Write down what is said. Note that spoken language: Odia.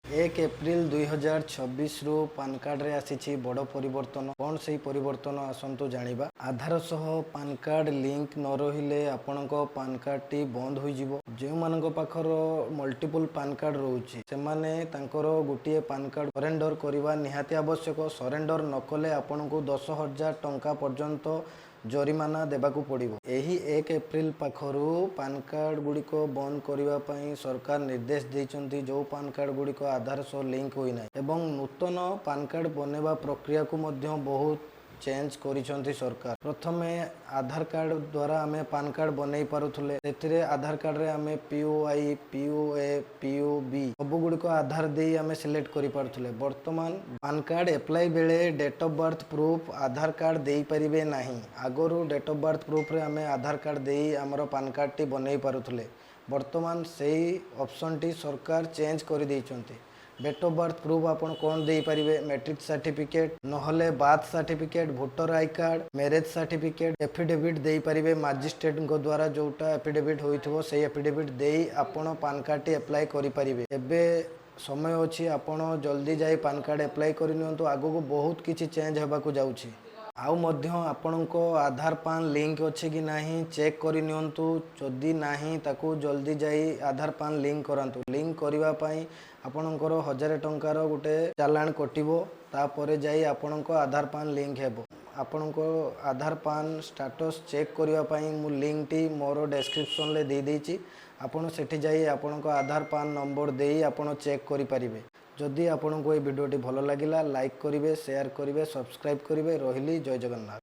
1 ଏପ୍ରିଲ 2026ରୁ ପାନ୍ କାର୍ଡ଼ରେ ଆସିଛି ବଡ଼ ପରିବର୍ତ୍ତନ। କ'ଣ ସେଇ ପରିବର୍ତ୍ତନ, ଆସନ୍ତୁ ଜାଣିବା। ଆଧାର ସହ ପାନ୍ କାର୍ଡ଼ ଲିଙ୍କ ନ ରହିଲେ ଆପଣଙ୍କ ପାନ୍ କାର୍ଡ଼ଟି ବନ୍ଦ ହୋଇଯିବ। ଯେଉଁମାନଙ୍କ ପାଖର ମଲ୍ଟିପୁଲ୍ ପାନ୍ କାର୍ଡ଼ ରହୁଛି, ସେମାନେ ତାଙ୍କର ଗୋଟିଏ ପାନ୍ କାର୍ଡ଼ ସରେଣ୍ଡର କରିବା ନିହାତି ଆବଶ୍ୟକ। ସରେଣ୍ଡର ନ କଲେ ଆପଣଙ୍କୁ 10,000 ଟଙ୍କା ପର୍ଯ୍ୟନ୍ତ ଜରିମାନା ଦେବାକୁ ପଡ଼ିବ। ଏହି 1 ଏପ୍ରିଲ ପାଖରୁ ପାନ୍ କାର୍ଡ଼ ଗୁଡ଼ିକ ବନ୍ଦ କରିବା ପାଇଁ ସରକାର ନିର୍ଦ୍ଦେଶ ଦେଇଛନ୍ତି, ଯେଉଁ ପାନ୍ କାର୍ଡ଼ ଗୁଡ଼ିକ ଆଧାର ସହ ଲିଙ୍କ ହୋଇନାହିଁ। ଏବଂ ନୂତନ ପାନ୍ କାର୍ଡ଼ ବନେଇବା ପ୍ରକ୍ରିୟାକୁ ମଧ୍ୟ ବହୁତ ଚେଞ୍ଜ କରିଛନ୍ତି ସରକାର। ପ୍ରଥମେ ଆଧାର କାର୍ଡ଼ ଦ୍ୱାରା ଆମେ ପାନ୍ କାର୍ଡ଼ ବନେଇ ପାରୁଥିଲେ। ସେଥିରେ ଆଧାର କାର୍ଡ଼ରେ ଆମେ POI, POA, POB ସବୁଗୁଡ଼ିକ ଆଧାର ଦେଇ ଆମେ ସିଲେକ୍ଟ କରିପାରୁଥିଲେ। ବର୍ତ୍ତମାନ ପାନ୍ କାର୍ଡ଼ ଆପ୍ଲାଏ ବେଳେ date of birth proof Aadhaar card ଦେଇପାରିବେ ନାହିଁ। ଆଗରୁ ଡେଟ୍ ଅଫ୍ ବାର୍ଥ ପ୍ରୁଫ୍ରେ ଆମେ ଆଧାର କାର୍ଡ଼ ଦେଇ ଆମର ପାନ୍ କାର୍ଡ଼ଟି ବନେଇ ପାରୁଥିଲେ। ବର୍ତ୍ତମାନ ସେଇ ଅପସନ୍ଟି ସରକାର ଚେଞ୍ଜ କରିଦେଇଛନ୍ତି। ଡେଟ୍ ଅଫ୍ ବାର୍ଥ ପ୍ରୁଫ୍ ଆପଣ କ'ଣ ଦେଇପାରିବେ? ମେଟ୍ରିକ୍ ସାର୍ଟିଫିକେଟ୍, ନହେଲେ birth certificate, voter I card, marriage certificate, affidavit ଦେଇପାରିବେ। ମାଜିଷ୍ଟ୍ରେଟଙ୍କ ଦ୍ୱାରା ଯେଉଁଟା ଏଫିଡେଭିଟ୍ ହୋଇଥିବ, ସେଇ ଏଫିଡେଭିଟ୍ ଦେଇ ଆପଣ ପାନ୍ କାର୍ଡ଼ଟି ଆପ୍ଲାଏ କରିପାରିବେ। ଏବେ ସମୟ ଅଛି, ଆପଣ ଜଲ୍ଦି ଯାଇ ପାନ୍ କାର୍ଡ଼ ଆପ୍ଲାଏ କରିନିଅନ୍ତୁ। ଆଗକୁ ବହୁତ କିଛି ଚେଞ୍ଜ ହେବାକୁ ଯାଉଛି। ଆଉ ମଧ୍ୟ ଆପଣଙ୍କ ଆଧାର ପାନ୍ ଲିଙ୍କ ଅଛି କି ନାହିଁ, ଚେକ୍ କରିନିଅନ୍ତୁ। ଯଦି ନାହିଁ, ତାକୁ ଜଲ୍ଦି ଯାଇ ଆଧାର ପାନ୍ ଲିଙ୍କ କରାନ୍ତୁ। ଲିଙ୍କ କରିବା ପାଇଁ ଆପଣଙ୍କର 1000 ଟଙ୍କାର ଗୋଟେ ଚାଲାଣ କଟିବ। ତାପରେ ଯାଇ ଆପଣଙ୍କ ଆଧାର ପାନ୍ ଲିଙ୍କ ହେବ। ଆପଣଙ୍କ ଆଧାର ପାନ୍ ଷ୍ଟାଟସ୍ ଚେକ୍ କରିବା ପାଇଁ ମୁଁ ଲିଙ୍କଟି ମୋର ଡେସ୍କ୍ରିପସନ୍ରେ ଦେଇଦେଇଛି। ଆପଣ ସେଠି ଯାଇ ଆପଣଙ୍କ ଆଧାର ପାନ୍ ନମ୍ବର ଦେଇ ଆପଣ ଚେକ୍ କରିପାରିବେ। ଯଦି ଆପଣଙ୍କୁ ଏଇ ଭିଡ଼ିଓଟି ଭଲ ଲାଗିଲା, ଲାଇକ୍ କରିବେ, ସେୟାର କରିବେ, ସବସ୍କ୍ରାଇବ୍ କରିବେ। ରହିଲି, ଜୟ ଜଗନ୍ନାଥ।